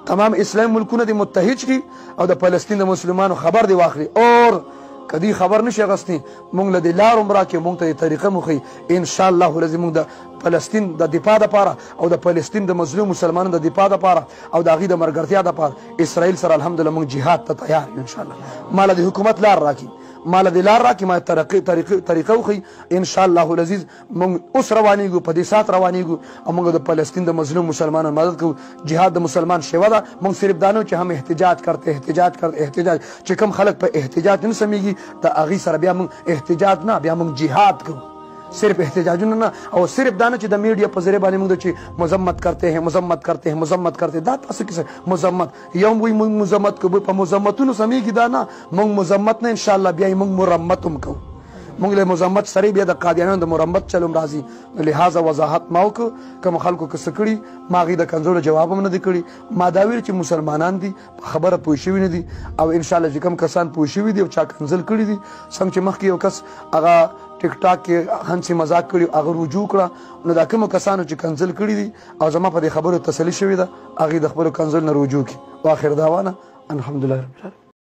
تمام اسلام ملکونه دې متحد شي او د فلسطین د مسلمانانو خبر دې واخلي. اور کدی خبر نشي غستي، مونږ له دې لار هم راکړي، مونږ ته یې طریقه مو ښیي. ان شاء الله العظیم مونږ د فلسطین د دفاع دپاره او د فلسطین د مظلوم مسلمانانو د دفاع دپاره او د هغوی د ملګرتیا دپاره اسرائیل سره الحمدلله مونږ جهاد ته تیار یو. ان شاء الله ما له دې حکومت لار راکړي، ما له دې لار راکړي، ما طریقه وښیي. ان شاء الله العزیز مونږ اوس روانېږو، په دې ساعت روانېږو او مونږ د فلسطین د مظلوم مسلمانانو مدد کوو. جهاد د مسلمان شیوه ده. مونږ صرف دا نه چې هم احتجاج کرتے احتجاج کرتے احتجاج، چې کوم خلک په احتجاج نه سمېږي د هغوی سره بیا مونږ احتجاج نه، بیا مونږ جهاد کوو. صرف احتجاجونه نه، او صرف دا نه چې د میډیا په ذریعه باندې موږ چې مذمت کرتے ہیں مذمت کرتے ہیں مذمت کرتے ہیں، دا تاسو کې مذمت یو وی موږ مذمت کوو، په مذمتونو سمېږي دا نه. موږ مذمت نه ان شاء الله بیا موږ مرمت هم کوو. موږ له مذمت سره بیا د قادیانانو د مرمت چلوم راځي. نو لهذا وضاحت ما وکړ. کوم خلکو که څه کړي ما هغوی د کنځلو جواب هم نه دی کړي. ما دا ویل چې مسلمانان دي، په خبره پوه شوي نه دي، او ان شاء الله چې کوم کسان پوه شوي دي او چا کنځل کړي دي، څنګه چې مخکې یو کس هغه ټیک ټاک کې هنسې مذاق کړي هغه رجوع کړه، نو دا کومو کسانو چې کنځل کړي دي او زما په دې خبرو تسلي شوې ده، هغوی د خپلو کنځلو نه رجوع کړي. واخر دعوانا الحمدلله رب العالمین.